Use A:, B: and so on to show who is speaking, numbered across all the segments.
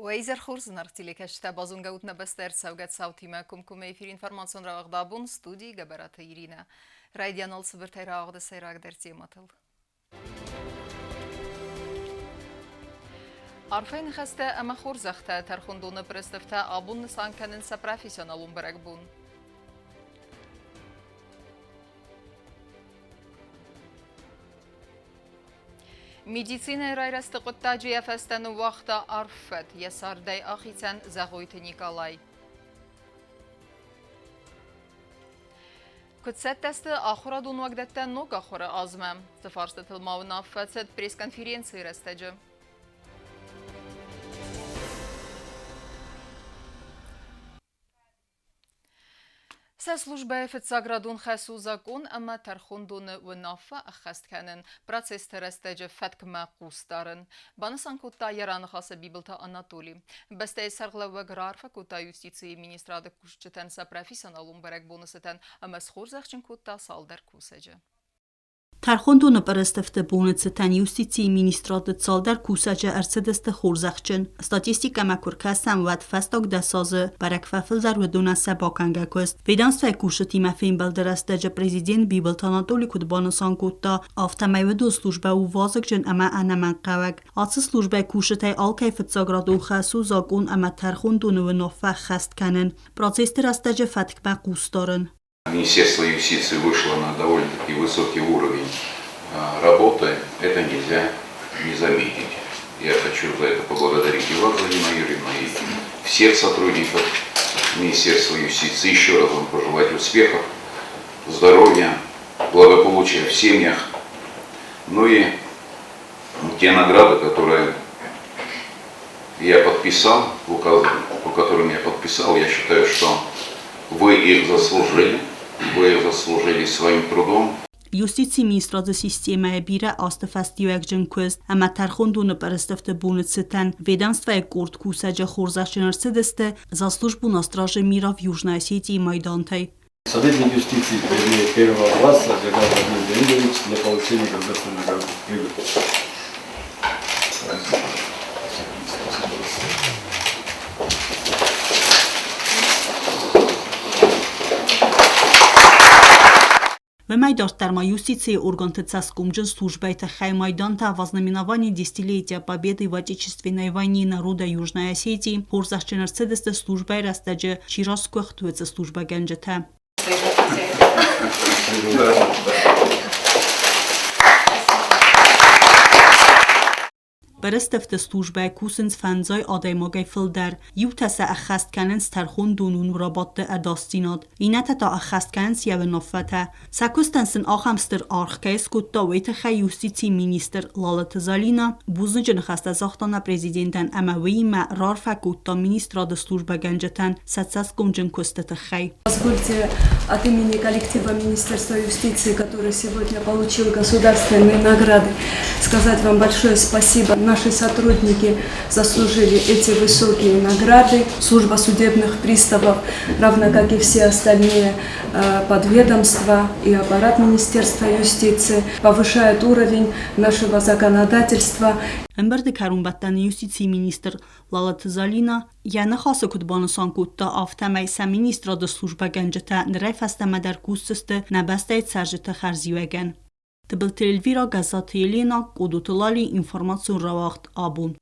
A: Уӕ изӕр хорз, зынаргъ телекӕсджытӕ, базонгӕ ут нӕ бӕстӕ ӕрцӕугӕ цаутимӕ комкоммӕ эфир информацион рауагъд абон студийы Гӕбӕраты Иринӕ. Райдианыл цыбыртӕй рауагъды сӕйрагдӕр темӕтыл. Арфӕйы ныхӕстӕ ӕмӕ хорзӕхтӕ тӕрхондоны приставтӕ абон нысан кӕнынц сӕ профессионалон бӕрӕгбон. Медицинӕйы райрӕзты хъуыддаджы йӕ фӕстӕ ныууагъта арф фӕд, йӕ цардӕй ахицӕн Зӕгъойты Николай. Куыд цӕттӕ сты ахуырадон уагдӕттӕ ног ахуыры азмӕ? Цы фарстытыл ма уынаффӕ цыд пресс-конференцийы рӕстӕджы? Сӕ службӕйы фыццаградон хӕс у закъон ӕмӕ тӕрхондоны уынаффӕ ӕххӕст кӕнын, процессты рӕстӕджы фӕткмӕ хъус дарын, банысан кодта йӕ раныхасы Бибылты Анатоли. Бӕстӕйы сӕргълӕууӕг раарфӕ кодта юстицийы министрады кусджытӕн сӕ профессионалон бӕрӕгбоны цытӕн ӕмӕ схорзӕхджын кодта цалдӕр кусӕджы.
B: Тӕрхондоны пъырыстыфты боны цытӕн юстицийы министрады цалдӕр кусӕджы ӕрцыдысты хорзӕхджын. Статистикӕмӕ куы ркӕсӕм, уӕд фӕстаг 10 азы бӕрӕг фӕфылдӕр уыдонӕн сӕ бакӕнгӕ куыст. Ведомствӕйы кусджытимӕ фембӕлды рӕстӕджы президент Бибылты Анатоли куыд банысан кодта, афтӕмӕй уыдон службӕ у вазыгджын ӕмӕ ӕнӕмӕнгхъӕуӕг. Ацы службӕйы кусджытӕй алкӕй фыццаградон хӕс у закъон ӕмӕ тӕрхондоны уынаффӕ ӕххӕст кӕнын, процессты рӕстӕджы фӕткмӕ хъус дарын.
C: Министерство юстиции вышло на довольно-таки высокий уровень работы. Это нельзя не заметить. Я хочу за это поблагодарить и вас, Залина Юрьевна, и всех сотрудников Министерства юстиции. Еще раз вам пожелать успехов, здоровья, благополучия в семьях. Ну и те награды, которые я подписал, указы, по которым я подписал, я считаю, что вы их заслужили, вы их заслужили своим трудом.
B: Юстицийы министрады системӕйы бирӕ азты фӕстиуӕгджын куыст ӕмӕ тӕрхондоны пъырыстыфты боны цытӕн ведомствӕйы къорд кусӕджы хорзӕхджын ӕрцыдысты «За службу на страже мира в Южной Осетии» майдантӕй.
D: Советник юстиции первого класса Джагар Владимир Леонидович для получения государственной награды.
B: Уымӕй дарддӕр ма юстицийы органты цӕсгомджын службӕйы тыххӕй майдантӕ «Во знаменование десятилетия Победы в Отечественной войне народа Южной Осетии» хорзӕхджын ӕрцыдысты службӕйы рӕстӕджы чи расгуыхт, уыцы службӕгӕнджытӕ. Пъырыстыфты службӕйы кусынц фӕндзай адӕймагӕй фылдӕр. Иутӕ сӕ ӕххӕст кӕнынц тӕрхондонон рабадты ӕдасдзинад, иннӕтӕ та ӕххӕст кӕнынц йӕ уынаффӕтӕ. Сӕ куыстӕн сын ахӕм стыр аргъ кӕй скодта, уый тыххӕй юстицийы министр Лалыты Залинӕ бузныджы ныхӕстӕ загъта нӕ президентӕн ӕмӕ уыимӕ раарфӕ кодта министрады службӕгӕнджытӕн сӕ цӕсгомджын куысты тыххӕй.
E: Позвольте от имени коллектива Министерства юстиции, который сегодня получил государственные награды, сказать вам большое спасибо. Наши сотрудники заслужили эти высокие награды. Служба судебных приставов, равно как и все остальные подведомства и аппарат Министерства юстиции, повышают уровень нашего законодательства.
B: Ӕмбырды кӕронбӕттӕны юстицийы министр Лалыты Залинӕ йӕ ныхасы куыд банысан кодта, афтӕмӕй сӕ министрады службӕгӕнджытӕ нырӕй фӕстӕмӕ дӕр кусдзысты нӕ бӕстӕйы цӕрджыты хӕрзиуӕгӕн. Тыбылты Эльвира, Гӕззаты Елена, Къодоты Лали, информацион рауагъд абон.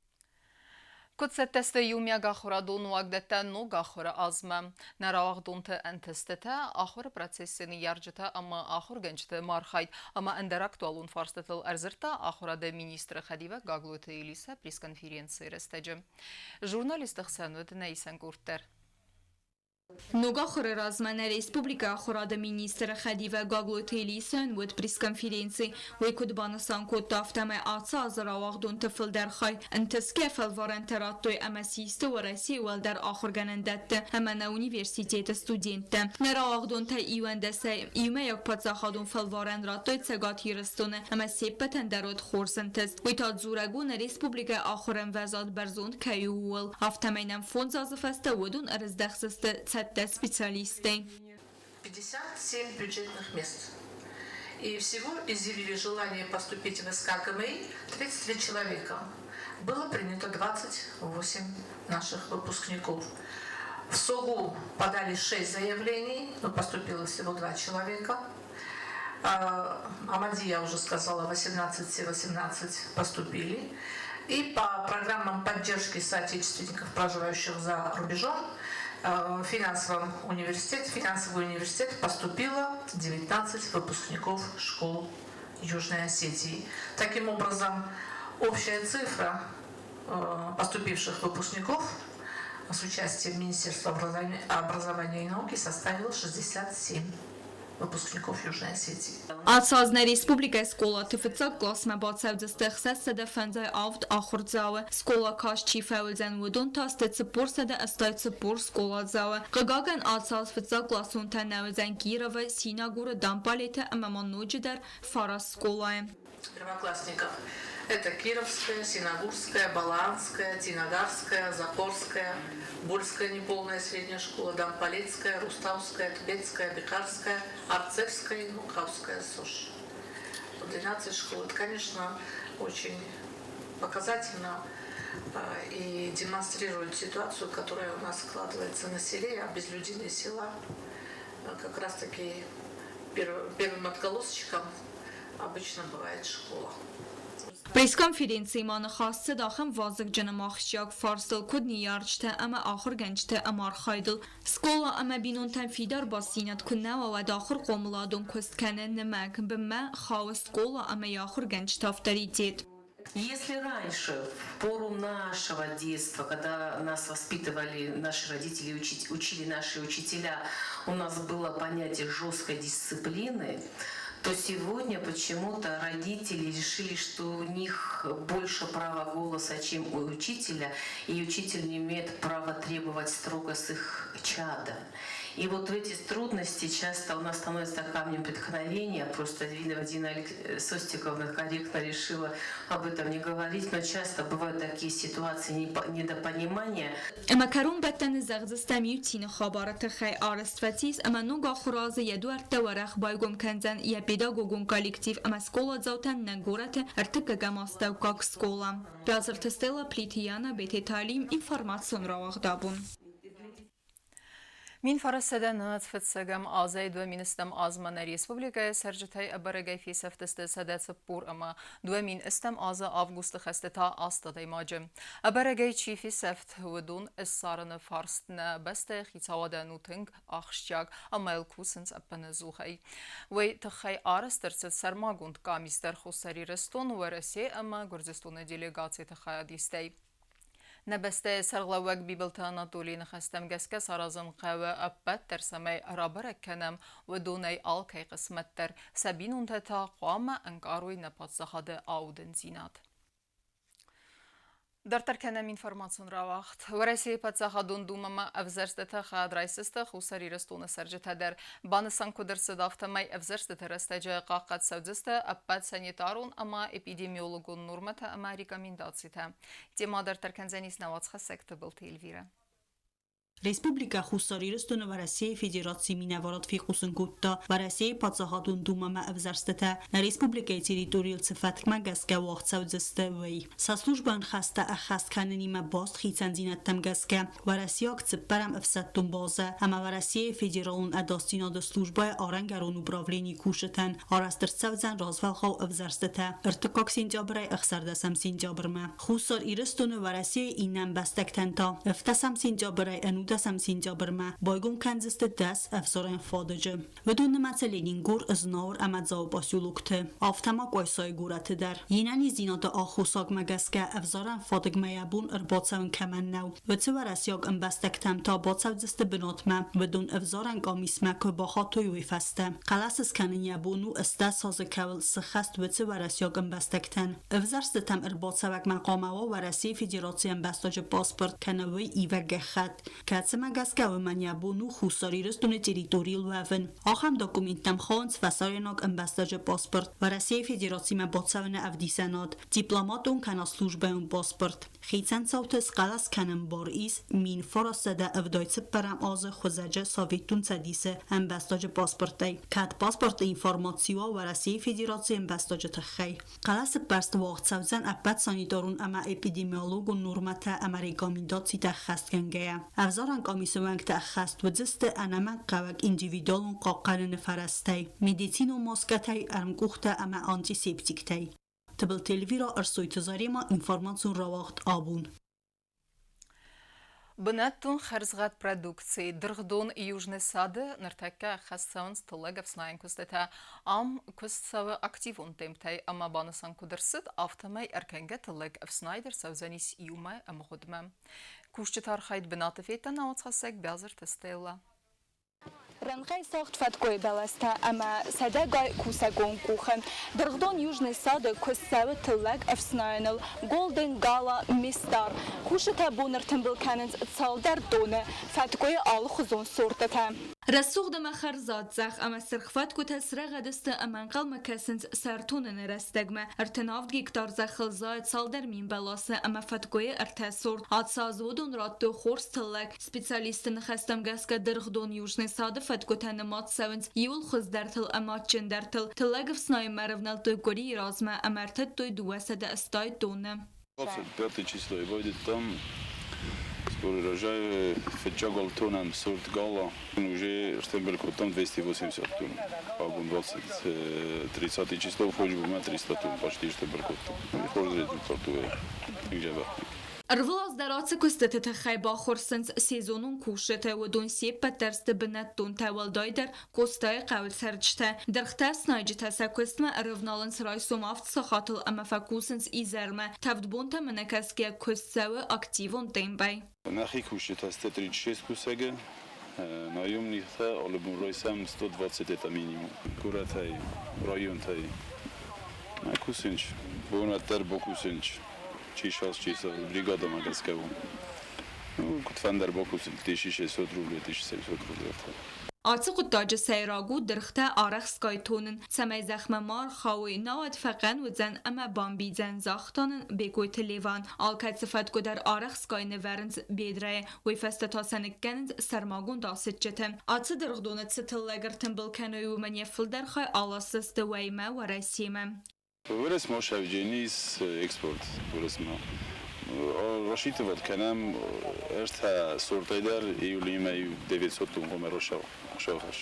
A: Куыд цӕттӕ сты иумиагахуырадон уагдӕттӕ ног ахуыры азмӕ? Нӕ рауагъдонты ӕнтыстытӕ, ахуыры процессы ныййарджытӕ ӕмӕ ахуыргӕнджыты мархайд ӕмӕ ӕндӕр актуалон фарстытыл ӕрдзырдта ахуырады министры хӕдивӕг Гаглойты Елиса пресс-конференцийы рӕстӕджы. Журналистты хсӕн уыд нӕ исӕн къорд дӕр.
F: Ног ахуыры размӕ нӕ республикӕйы ахуырады министры хӕдивӕг Гаглойты Элисайӕн уыд пресс-конференци. Уый куыд банысан кодта, афтӕмӕй ацы азы рауагъдонты фылдӕр хай ӕнтысгӕ фӕлварӕнтӕ радтой ӕмӕ систы Уӕрӕсейы уӕлдӕр ахуыргӕнӕндӕтты ӕмӕ нӕ университеты студенттӕ. Нӕ рауагъдонтӕ иуӕндӕсӕй иумӕйаг паддзахадон фӕлварӕн радтой Цӕгат Ирыстоны ӕмӕ се ппӕтӕн дӕр уыд хорз ӕнтыст. Уый та дзурӕг у, нӕ республикӕйы ахуырӕмвӕзад бӕрзонд кӕй у, ууыл. Афтӕмӕй нӕм 5 азы фӕстӕ уыдон ӕрыздӕхдзысты цӕттӕ специалисттӕй.
G: 57 бюджетных мест. И всего изъявили желание поступить в СК ГМИ 33 человека. было принято 28 наших выпускников. В СОГУ подали 6 заявлений, но поступило всего 2 человека. Амади, я уже сказала, 18, все 18 поступили. И по программам поддержки соотечественников, проживающих за рубежом, в финансовом университете, финансовый университет поступило 19 выпускников школ Южной Осетии. Таким образом, общая цифра поступивших выпускников с участием Министерства образования и науки составила 67 выпускников Южной Осетии.
F: Ацы аз нӕ республикӕйы скъолаты фыццаг къласмӕ бацӕудзысты 657 ахуырдзауы. Скъола каст чи фӕуыдзӕн, уыдон та сты 484 скъоладзауы. Хъыгагӕн, ацы аз фыццагкъласонтӕ нӕ уыдзӕн Кировы, Синагуры, Дампалеты ӕмӕ ма ноджыдӕр фараст скъолайы.
G: Первоклассников. Это Кировская, Синагурская, Балаанская, Тинагарская, Запорская, Больская неполная средняя школа, Дампалецкая, Руставская, Тбетская, Бекарская, Арцевская и Мукавская СОШ. 12 школ. Это, конечно, очень показательно и демонстрирует ситуацию, которая у нас складывается на селе, обезлюдение села. Как раз-таки первым отголосочком обычно бывает школа.
F: Пресс-конференцийы ма ныхас цыд ахӕм вазыгджын ӕмӕ ахсджиаг фарстыл, куыд ныййарджытӕ ӕмӕ ахуыргӕнджыты ӕмархайдыл. Скъола ӕмӕ бинонтӕн фидар бастдзинад куы нӕ уа, уӕд ахуыр-хъомыладон куыст кӕны нымӕг, бынмӕ хауы скъола ӕмӕ йӕ ахуыргӕнджыты авторитет.
H: Если раньше, в пору нашего детства, когда нас воспитывали наши родители, учили наши учителя, у нас было понятие жесткой дисциплины, то сегодня почему-то родители решили, что у них больше права голоса, чем у учителя, и учитель не имеет права требовать строго с их чада. И вот эти трудности часто у нас становятся камнем преткновения. Просто Дина Состиковна корректно решила об этом не говорить, но часто бывают такие ситуации недопонимания.
F: Ӕмӕ кӕронбӕттӕны зӕгъдзыстӕм иу цины хабары тыххӕй арӕзт фӕцис ӕмӕ ног ахуыры азы йӕ дуӕрттӕ уӕрӕх байгом кӕндзӕн йӕ педагогон коллектив ӕмӕ скъоладзаутӕн нӕ горӕты ӕртыккӕгӕм астӕуккаг скъола. Базырты Стелла, Плиты Яна, Бететы Алим, информацион рауагъдабон.
A: 1900 фыццӕгӕм азӕй 2000 азмӕ нӕ республикӕйы цӕрджытӕй ӕбӕрӕгӕй фесӕфтысты 142 2000 азы августы хӕсты та 8 адӕймаджы. Ӕбӕрӕгӕй чи фесӕфт, уыдон ссарыны фарст нӕ бӕстӕйы хицауадӕн у тынг ахсджиаг ӕмӕ йыл кусынц ӕппынӕдзухӕй. Уый тыххӕй арӕзт ӕрцыд сӕрмагонд къамис дӕр Хуссар Ирыстон, Уӕрӕсе ӕмӕ Гуырдзыстоны делегациты хайадистӕй. Нӕ бӕстӕйы сӕргълӕууӕг Бибылты Анатолийы ныхӕстӕм гӕсгӕ саразын хъӕуы ӕппӕт дӕр, цӕмӕй рабӕрӕг кӕнӕм уыдонӕй алкӕй хъысмӕт дӕр, сӕ бинонтӕ та хъуамӕ ӕнкъарой нӕ паддзахады аудындзинад. Дарддӕр кӕнӕм информацион рауагъд. Уӕрӕсейы паддзахадон думӕмӕ ӕвзӕрстытӕ хайад райсдзысты Хуссар Ирыстоны цӕрджытӕ дӕр. Банысан куыд ӕрцыд, афтӕмӕй ӕвзӕрстыты рӕстӕджы хъахъхъӕд цӕудзысты ӕппӕт санитарон ӕмӕ эпидемиологон нормӕтӕ ӕмӕ рекомендацитӕ. Темӕ дарддӕр кӕндзӕнис нӕ уацхӕссӕг Тыбылты Эльвирӕ.
B: Республикӕ Хуссар Ирыстоны Уӕрӕсейы Федерацийы минӕварад фехъусын кодта, Уӕрӕсейы Паддзахадон Думӕмӕ ӕвзӕрстытӕ нӕ республикӕйы территорийыл цы фӕткмӕ гӕсгӕ уагъд цӕудзысты, уый. Сӕ службӕйӕн хӕстӕ ӕххӕст кӕнынимӕ баст хицӕндзинӕдтӕм гӕсгӕ уӕрӕсейаг цыппӕрӕм ӕфсӕддон базӕ ӕмӕ Уӕрӕсейы Федералон ӕдасдзинады службӕйы арӕнгӕрон управленийы кусджытӕн арӕзт ӕрцӕудзӕн развӕлгъау ӕвзӕрстытӕ ӕртыккаг сентябрӕй ӕхсӕрдӕсӕм сентябрмӕ. Хуссар Ирыстоны Уӕрӕсейы иннӕ ӕмбӕстӕгтӕн та ӕвддӕсӕм сентябрӕй ӕнудӕсӕм сентябрмӕ байгом кӕндзысты 10 ӕвзарӕн фадыджы. Уыдон нымӕцы Ленингор, Знауыр ӕмӕ Дзауы поселокты, афтӕ ма Къуайсайы горӕты дӕр. Йе нӕниздзинады аххосагмӕ гӕсгӕ ӕвзарӕн фадыгмӕ йӕ бон ӕрбацӕуын кӕмӕн нӕу, уыцы уӕрӕсейаг ӕмбӕстӕгтӕм та бацӕудзысты бынатмӕ, уыдон ӕвзарӕн къамисмӕ куы бахатой, уый фӕстӕ. Хъӕлӕс скӕнын йӕ бон у 80 азы кӕуыл сыххӕст, уыцы уӕрӕсейаг ӕмбӕстӕгтӕн. Ӕвзӕрстытӕм ӕрбацӕуӕгмӕ хъуамӕ уа Уӕрӕсейы Федерацийы ӕмбӕстаджы паспорт кӕнӕ уый ивӕг гӕххӕтт, кӕцы кӕцымӕ гӕсгӕ уымӕн йӕ бон у Хуссар Ирыстоны территорийыл уӕвын. Ахӕм документтӕм хауынц фӕсарӕйнаг ӕмбӕстаджы паспорт, Уӕрӕсейы Федерацимӕ бацӕуыны ӕвдисӕнад, дипломатон кӕнӕ службӕйон паспорт. Хицӕн цауты схъӕлӕс кӕнын бар ис 1974 азы хуызӕджы Советон Цӕдисы ӕмбӕстаджы паспортӕй, кӕд паспорты информаци уа Уӕрӕсейы Федерацийы ӕмбӕстаджы тыххӕй. Хъӕлӕсыппӕрст уагъд цӕудзӕн ӕппӕт санитарон ӕмӕ эпидемиологон нормӕтӕ ӕмӕ рекомендацитӕ ӕххӕстгӕнгӕйӕ. Ӕвзарӕн къамисы уӕнгтӕ ӕххӕст уыдзысты ӕнӕмӕнгхъӕуӕг индивидуалон хъахъхъӕныны фӕрӕзтӕй, медицинон маскӕтӕй, ӕрмкъухтӕ ӕмӕ антисептиктӕй. Тыбылты Эльвира, Ӕрсойты Заремӕ, информацион рауагъд абон.
A: Бынӕттон хӕрзгъӕд продукци дыргъдон Южный сады ныртӕккӕ ӕххӕст цӕуынц тыллӕг ӕфснайӕн куыстытӕ. Ам куыст цӕуы активон темптӕй ӕмӕ банысан куыд ӕрцыд, афтӕмӕй ӕркӕнгӕ тыллӕг ӕфснайд ӕрцӕудзӕнис иумӕ ӕмгъуыдмӕ. Кусджыты архайд бынаты федта науӕдзхӕссӕг Бязырты Стеллӕ.
F: Рӕнхъӕй цагъд фӕткъуы бӕлӕстӕ ӕмӕ сӕдӕгай кусӕгон къухы. Дыргъдон Южный сады куыст цӕуы тыллӕг ӕфснайыныл Голден Гала Мистар. Кусджытӕ бон ӕртымбыл кӕнынц цалдӕр доны фӕткъуыйы алыхуызон сортытӕ. Рӕсугъд ӕмӕ хӕрзад цъӕх ӕмӕ сырх фӕткъуытӕ срӕгъӕд сты ӕмӕ ӕнхъӕлмӕ кӕсынц сӕ ӕртоныны рӕстӕгмӕ. 37 гектар зӕххыл зайы цалдӕр мин бӕласы ӕмӕ фӕткъуыйы ӕртӕ сорт. Ацы аз уыдон радтой хорз тыллӕг. Специалистты ныхӕстӕм гӕсгӕ дыргъдон Южный сады фӕткъуытӕ нымад цӕуынц иуыл хуыздӕртыл ӕмӕ адджындӕртыл. Тыллӕг ӕфснайынмӕ ӕрӕвнӕлдтой къуырийы размӕ ӕмӕ ӕртыдтой 280 тонны.
I: 25 число байдыдтам скоро рожай фыццаг алтонӕм сорт гала. Уже штемпель кодтам 280 тонн. Абон 30 число входит в 300 тонн почти штемпель кодтам. Хорз результат у. Тынг дзӕбӕх.
F: Ӕрвылаз дӕр ацы куыстыты тыххӕй баххуырсынц сезонон кусджытӕ, уыдон се ппӕт дӕр сты бынӕттонтӕ, уӕлдайдӕр Къостайы хъӕуы цӕрджытӕ. Дыргътӕфснайджытӕ сӕ куыстмӕ ӕрӕвналынц райсом авд сахатыл ӕмӕ фӕкусынц изӕрмӕ. Тӕвд бонтӕм ӕнӕкӕсгӕ куыст цӕуы активон темпӕй.
I: Нӕхи кусджытӕ сты 36 кусӕгы, наемниктӕ алы бон райсӕм 120 это минимум. Горӕтӕй, районтӕй нӕ кусынц, бонуат дӕр бакусынц. Чи сас, чи сас, бригадӕмӕ гӕсгӕ у. Ну, куыд фӕндӕр бакусын, 1600 рублей, 1700 рублей.
F: Ацы хъуыддаджы сӕйраг у дыргътӕ арӕхстгай тонын, цӕмӕй зӕхмӕ ма ӕрхауой, науӕд фӕхъӕн уыдзӕн ӕмӕ бамбийдзӕн, загъта нын Бекъойты Леван. Алкӕцы фӕткъуы дӕр арӕхстгай нывӕрынц бедрайы, уый фӕстӕ та сӕ ныккӕнынц сӕрмагонд асыччыты. Ацы дыргъдоны цы тыллӕг ӕртымбыл кӕной, уымӕн йӕ фылдӕр хай аласдзысты уӕймӕ Уӕрӕсемӕ.
I: Уӕрӕсмӕ сӕвджен ис экспорт Уӕрӕсмӕ. Рассчитывать кӕнӕм ӕртӕ сортӕй дӕр июлимӕ 900 тонн хъуамӕ росахӕсс.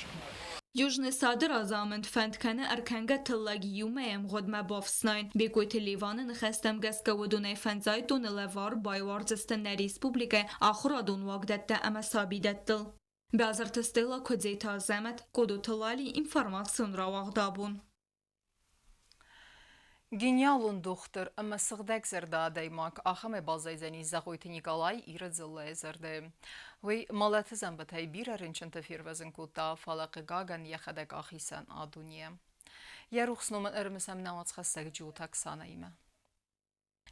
F: Южный сады разамынд фӕнд кӕны ӕркӕнгӕ тыллӕг иумӕ ӕмгъуыдмӕ бафснайын. Бекъойты Леваны ныхӕстӕм гӕсгӕ уыдонӕй фӕндзай тонны лӕвар байуардзысты нӕ республикӕйы ахуырадон уагдӕттӕ ӕмӕ сабидӕттыл. Базарты Стелла Куыдзеты Азӕмӕт, Къодоты Лали, информацион рауагъд абон.
A: Гениалон дохтыр ӕмӕ сыгъдӕгзӕрдӕ адӕймаг ахӕмӕй баззайдзӕни Зӕгъойты Николай Иры дзыллӕйы зӕрдӕйы. Уый мӕлӕты дзӕмбытӕй бирӕ рынчынты фервӕзын кодта, фӕлӕ, хъыгагӕн, йӕхӕдӕг ахицӕн а дунейӕ. Йӕ рухс ном ын ӕрымысӕм науӕдзхӕссӕг Джиоты Оксанӕимӕ.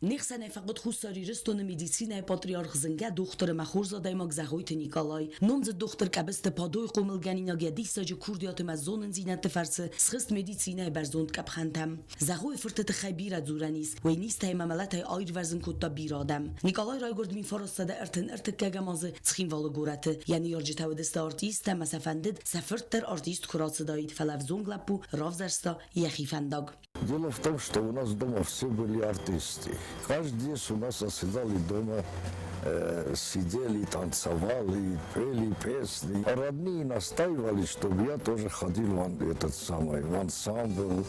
J: Не хсӕнӕй фӕхъуыд Хуссар Ирыстоны медицинӕйы патриарх зынгӕ дохтыр ӕмӕ хорз адӕймаг Зӕгъойты Николай. Номдзыд дохтыр Къӕбысты Падойы хъомылгӕнинаг йӕ диссаджы курдиат ӕмӕ зонындзинӕдты фӕрцы схызт медицинӕйы бӕрзонд къӕпхӕнтӕм. Зӕгъойы фырты тыххӕй бирӕ дзурӕн ис, уый низтӕй ӕмӕ мӕлӕтӕй аирвӕзын кодта бирӕ адӕм. Николай райгуырд 1933 азы Цхинвалы горӕты. Йӕ ныййарджытӕ уыдысты артисттӕ ӕмӕ сӕ фӕндыд, сӕ фырт дӕр артист куы рацыдаид, фӕлӕ ӕвзонг лӕппу равзӕрста йӕхи фӕндаг.
K: Дело в том, что у нас дома все были артисты. Каждый день у нас оседали дома, сидели, танцевали, пели песни. А родные настаивали, чтобы я тоже ходил в этот самый, в ансамбль,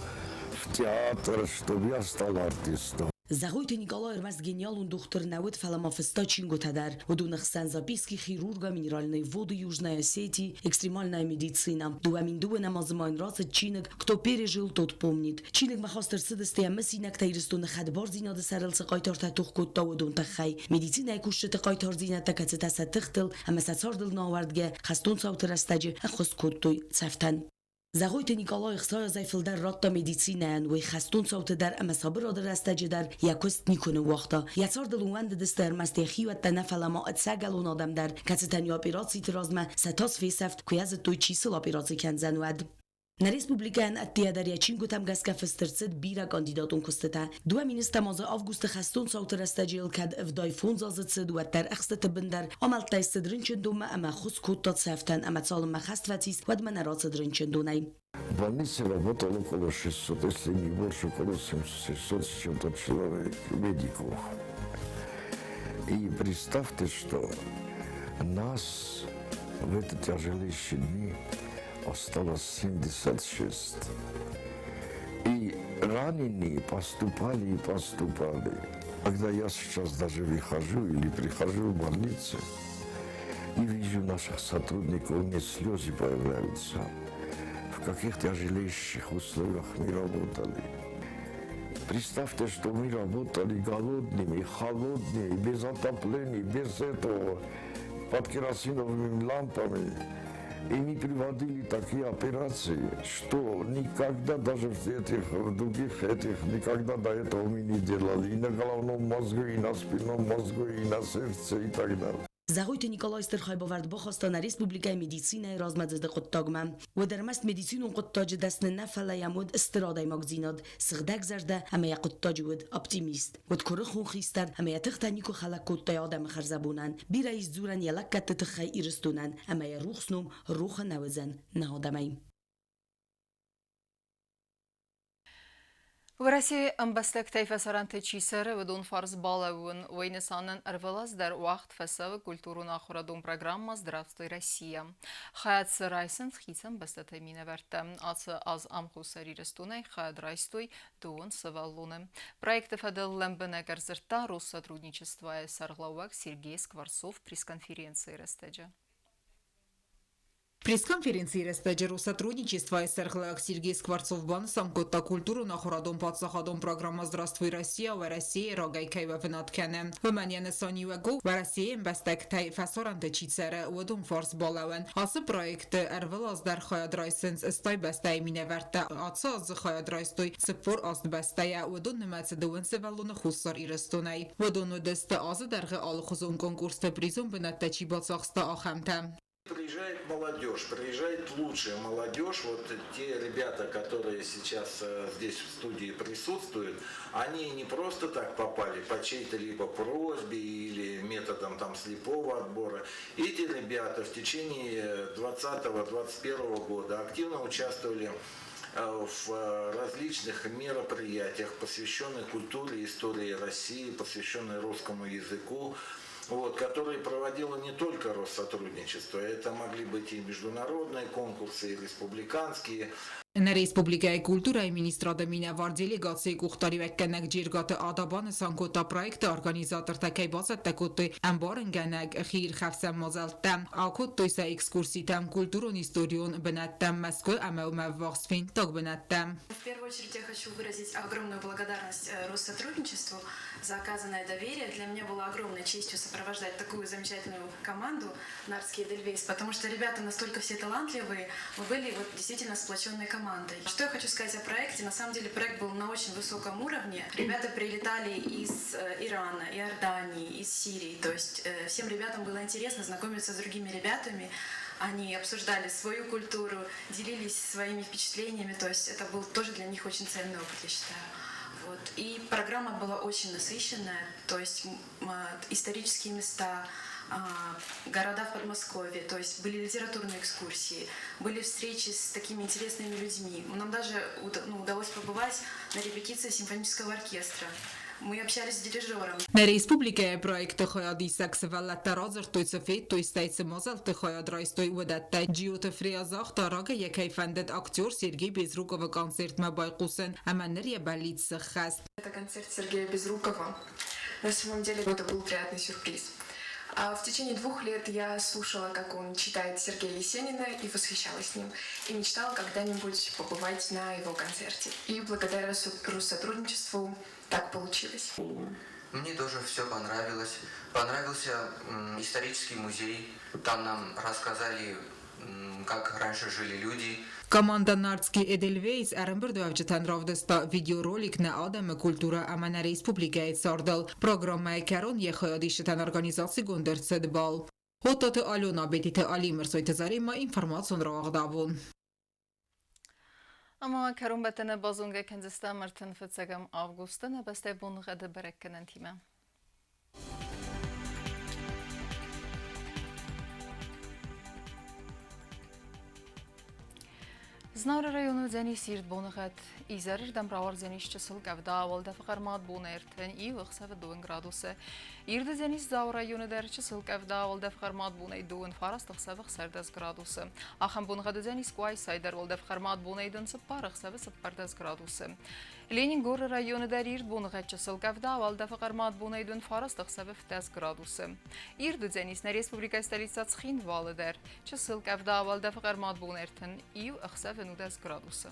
K: в театр, чтобы я стал артистом.
J: Зӕгъойты Николай ӕрмӕст гениалон дохтыр нӕ уыд, фӕлӕ ма фыста чингуытӕ дӕр. Уыдоны хсӕн записки хирурга, минеральные воды Южной Осетии, экстремальная медицина. 2002 азы ма йын рацыд чиныг Кто пережил, тот помнит. Чиныгмӕ хаст ӕрцыдысты ӕмӕ мысинӕгтӕ Ирыстоны хӕдбардзинады сӕрыл цы хъайтартӕ тох кодта, уыдон тыххӕй. Медицинӕйы кусджыты хъайтардзинӕдтӕ, кӕцытӕ сӕ тыхтыл ӕмӕ сӕ цардыл нӕ ауӕрдгӕ, хӕстон цауты рӕстӕджы ӕххуыс кодтой цӕфтӕн. Зӕгъойты Никъалайы 60 азӕй фылдӕр радта медицинӕйӕн, уый хӕстон цауты дӕр ӕмӕ сабырады рӕстӕджы дӕр йӕ куыст никуы ныууагъта. Йӕ цардыл ууӕндыдысты ӕрмӕст йӕ хиуӕттӕ нӕ, фӕлӕ ма ӕцӕгӕлон адӕм дӕр, кӕцытӕн йӕ операциты размӕ сӕ тас фесӕфт, куы йӕ зыдтой, чи сыл операци кӕндзӕн, уӕд. Нӕ республикӕйӕн ӕддейӕ дӕр йӕ чингуытӕм гӕсгӕ фыст ӕрцыд бирӕ кандидатон куыстытӕ. 2000 азы августы хӕстон цауты рӕстӕджы йыл кӕд 75 азы цыд, уӕддӕр ӕхстыты бын дӕр амӕлттӕй цыд рынчындонмӕ ӕмӕ хус кодта цӕфтӕн ӕмӕ цалынмӕ хӕст фӕцис, уӕдмӕ нӕ рацыд рынчындонӕй.
K: В больнице работало около 600, если не больше, около 700 с чем-то человек, медиков. И представьте, что нас в эти тяжелейшие дни осталось 76. И раненые поступали и поступали. Когда я сейчас даже выхожу или прихожу в больницу и вижу наших сотрудников, у меня слезы появляются. В каких тяжелейших условиях мы работали. Представьте, что мы работали голодными, холодными, без отопления, без этого, под керосиновыми лампами. И мы проводили такие операции, что никогда даже в этих, в других этих, никогда до этого мы не делали. И на головном мозгу, и на спинном мозгу, и на сердце, и так далее.
J: Зӕгъойты Николай стыр хайбавӕрд бахаста нӕ республикӕйы медицинӕйы размӕдзыды хъуыддагмӕ. Уӕд ӕрмӕст медицинон хъуыддаджы дӕсны нӕ, фӕлӕ йӕм уыд стыр адӕймагдзинад, сыгъдӕг зӕрдӕ ӕмӕ йӕ хъуыддаджы уыд оптимист. Уыд куырыхон хистӕр ӕмӕ йӕ тыхтӕ никуы хӕлӕг кодта йӕ адӕмы хӕрзӕбонӕн. Бирӕ ис дзурӕн йӕ лӕггӕдты тыххӕй Ирыстонӕн ӕмӕ йӕ рухс ном рохы нӕ уыдзӕн нӕ адӕмӕй.
A: Уӕрӕсейы ӕмбӕстӕгтӕй фӕсарӕнты чи цӕры, уыдон фарс балӕууын. Уый нысанӕн ӕрвылаз дӕр уагъд фӕцӕуы культурон-ахуырадон программӕ «Здравствуй, Россия». Хайад дзы райсынц хицӕн бӕстӕты минӕвӕрттӕ. Ацы аз ам Хуссар Ирыстонӕй хайад райстой дыууын сывӕллоны. Проекты фӕдыл лӕмбынӕг ӕрдзырдта Россотрудничествойы сӕргълӕууӕг Сергей Скворцов пресс-конференцийы рӕстӕджы.
L: Пресс-конференцийы рӕстӕджы Россотрудничествойы сӕргълӕууӕг Сергей Скворцов банысан кодта, культурон-ахуырадон паддзахадон программӕ «Здравствуй, Россия» Уӕрӕсейы рагӕй кӕй уӕвынад кӕны. Уымӕн йӕ нысаниуӕг у, Уӕрӕсейы ӕмбӕстӕгтӕй фӕсарӕнты чи цӕры, уыдон фарс балӕууӕн. Ацы проекты ӕрвылаз дӕр хайад райсынц стай бӕстӕйы минӕвӕрттӕ. Ацы аз дзы хайад райстой 48 бӕстӕйӕ, уыдон нымӕцы дыууын сывӕллоны Хуссар Ирыстонӕй. Уыдон уыдысты азы дӕргъы алыхуызон конкурсты призон бынӕттӕ чи бацахста, ахӕмтӕ.
M: Приезжает молодежь, приезжает лучшая молодежь. Вот те ребята, которые сейчас здесь в студии присутствуют, они не просто так попали по чьей-то либо просьбе или методом там слепого отбора. Эти ребята в течение 2020-2021 года активно участвовали в различных мероприятиях, посвященных культуре и истории России, посвященных русскому языку, вот, которые проводило не только Россотрудничество, это могли быть и международные конкурсы, и республиканские.
L: Нӕ республикӕйы культурӕйы министрады минӕвар делегацийы къухдариуӕггӕнӕг Джергаты Ада банысан кодта, проекты организатортӕ кӕй бацӕттӕ кодтой ӕмбарынгӕнӕг хиирхӕфсӕн мадзӕлттӕ, акодтой сӕ экскурситӕм, культурон-историон бынӕттӕм Мӕскуы ӕмӕ уымӕ ӕввахс фенддаг бынӕттӕм.
N: В первую очередь я хочу выразить огромную благодарность Россотрудничеству за оказанное доверие. Для меня было огромной честью сопровождать такую замечательную команду «Нартский Эдельвейс», потому что ребята настолько все талантливые, мы были вот действительно сплоченной командой. Что я хочу сказать о проекте? На самом деле проект был на очень высоком уровне. Ребята прилетали из Ирана, Иордании, из Сирии. То есть всем ребятам было интересно знакомиться с другими ребятами. Они обсуждали свою культуру, делились своими впечатлениями. То есть это был тоже для них очень ценный опыт, я считаю. Вот. И программа была очень насыщенная, то есть исторические места, города в Подмосковье, то есть были литературные экскурсии, были встречи с такими интересными людьми. Нам даже ну, удалось побывать на репетиции симфонического оркестра. Мы общались с дирижером.
L: Нӕ республикӕйы проекты хайадисӕг сывӕллӕттӕ радзырдтой, цы федтой, стӕй цы мадзӕлтты хайад райстой, уыдӕттӕ. Джиоты Фрея загъта, рагӕй йӕ кӕй фӕндыд актер Сергей Безруковы концертмӕ байхъусын, ӕмӕ ныр йӕ бӕллиц сыххӕст.
O: Это концерт Сергея Безрукова. На самом деле это был приятный сюрприз. А в течение 2 лет я слушала, как он читает Сергея Есенина, и восхищалась ним. И мечтала когда-нибудь побывать на его концерте. И благодаря Россотрудничеству так получилось.
P: Мне тоже все понравилось. Понравился исторический музей. Там нам рассказали как раньше жили люди.
L: Командӕ Нартский Эдельвейс ӕрӕмбырдуӕвджытӕн равдыста видеоролик нӕ адӕмы культурӕ ӕмӕ нӕ республикӕйы цардыл. Программӕйы кӕрон йӕ хайадисджытӕн организацигонд ӕрцыд бал. Оттаты Алена, Бетиты Али, Мӕрзойты Заремӕ, информацион рауагъд абон.
A: Ӕма кӕронбӕттӕны базонгӕ кӕндзыстӕм 35 августы нӕ бӕстӕйы боныгъӕды бӕрӕггӕнӕнтимӕ. Знауыры районы уыдзӕни сирд боныгъӕд. Изӕрырдӕм рауардзӕнис чысыл къӕвда, уӕлдӕфы хъӕрмад бон 31 ӕхсӕвы 2 градусы. Ирд уыдзӕнис Дзауы районы дӕр чысыл къӕвда, уӕлдӕфы хъӕрмад бонӕй 29 ӕхсӕвы 16 градусы. Ахӕм боныгъӕд уыдзӕнис Къуайсайы дӕр уӕлдӕф хъӕрмад бонӕй дын 4 ӕхсӕвы 14 градусы. Ленингоры районы дӕр ирд боныгъӕд чысыл къӕвда, уӕлдӕфы хъӕрмад бонӕй дын 9 ӕхсӕвы 7 градусы. Ирд уыдзӕнис нӕ республикӕйы столицӕ Цхинвалы дӕр. Чысыл къӕвда, уӕлдӕфы хъӕрмад бон 31 ӕхсӕвы 19 градусы.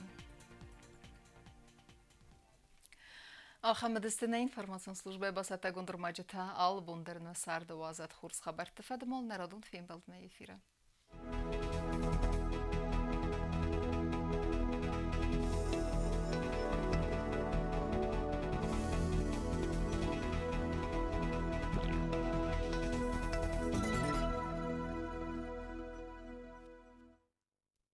A: Ахӕм уыдысты нӕ информацион службӕйы бацӕттӕгонд ӕрмӕджытӕ. Алы бон дӕр нӕ царды уадзӕд хорз хабӕртты фӕдымол нӕ радон фембӕлдмӕ эфиры.